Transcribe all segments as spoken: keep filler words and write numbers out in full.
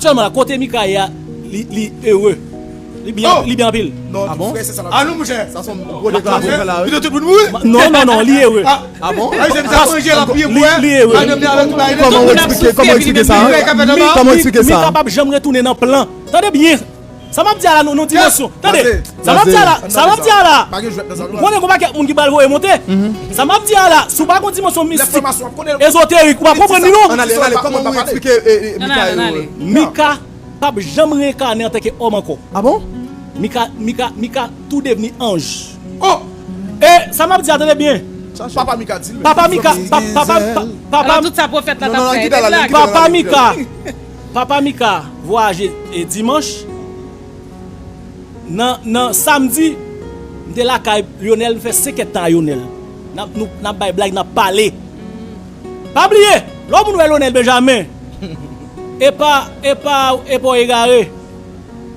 Sèlman la, kote Mika ye a, li, li ere. Li byen, li byen anpil. Non, frè, se sa la. Ah non, monchè. Sa se yon gwo deklarasyon fè la, wi. Pito tout moun mouri. Non, non, non, li ere. Ah bon? Ah, se sa manje la, priye pou wè. Li ere. Madanm li avè tout bagay. Kòman ou eksplike, kòman ou eksplike sa? Kòman ou eksplike sa? Mika p ap janm retounen nan plan. Tande byen. Sa m ap di a la, nou, nou dimansyon. Tande. Sa m ap di a la, sa m ap di a la. Ou konnen gon pakèt moun ki pral voye monte. Sa m ap di a la, si w pa gon dimansyon mistik, ezoterik, ou p ap konprann li non. Ann ale, ann ale, kòman ou eksplike Mika ere? Mika p ap janm renkane antanke òm ankò. Ah bon? Mika, Mika, Mika tou devni anj. Oh! E sa m ap di a, tande byen. Papa Mika di l. Papa Mika, papa, papa, Alò tout sa pwofèt la t ap fè, e te blag. Papa Mika, Papa Mika vwayaje e dimanch. Nan, nan samdi, m te lakay Lionel, m fè senk èdtan a Lionel. N ap, nou, n ap bay blag, n ap pale. Pa bliye, lè yon moun wè Lionel Benjamin, e pa, e pa, e pa w egare,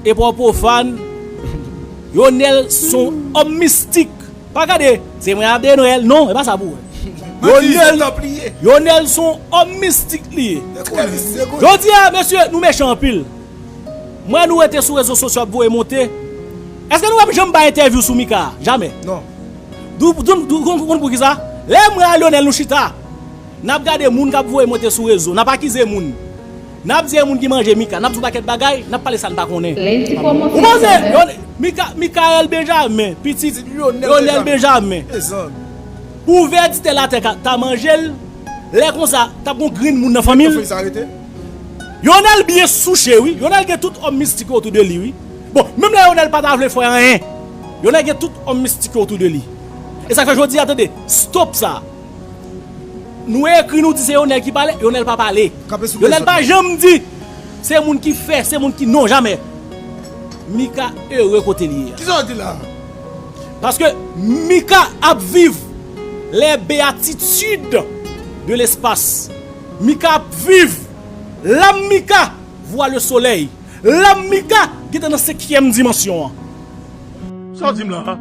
e pa w pwofàn. Lionel se yon òm mistik. Pa gade, se mwen ap de Nwèl. Non, e pa sa pou wè. Lionel, Lionel se yon òm mistik li ye. Jodi a, mesye, nou mechan anpil. Mwen nou rete sou rezo sosyo ap voye monte. Èske nou ap janm bay entèvyou sou Mika? Jamè. Non. Dou, dou, dou, konn, konn poukisa? Lè mwen a Lionel nou chita, n ap gade moun k ap voye monte sou rezo, n ap akize moun. N ap di e moun ki manje Mika, n ap di yon pakèt bagay, n ap pale sa n pa konnen. Ou panse Mika, Mikaèl Benjamin, pitit Lionel Benjamin, pou vèditè latè ta manje l, lè konsa, t ap gon grenn moun nan fanmi l. Lionel byen souche wi. Lionel gen tout òm mistik yo otou de li wi. Bon, menm lè Lionel pa ta vle fè anyen, Lionel gen tout òm mistik yo otou de li. E sa k fè jodi a, tande, stop sa. Nou ekri, nou di se Lionel ki pale, Lionel pa pale. Lionel pa janm di se moun ki fè, se moun ki, non, jamè. Mika ere kote li ye a. Kisa w di la? Paske Mika ap viv les béatitudes de l'espace. Mika ap viv. Lam Mika vwa le solèy. Lam Mika gentan nan senkyèm dimansyon an. Sa w di m la?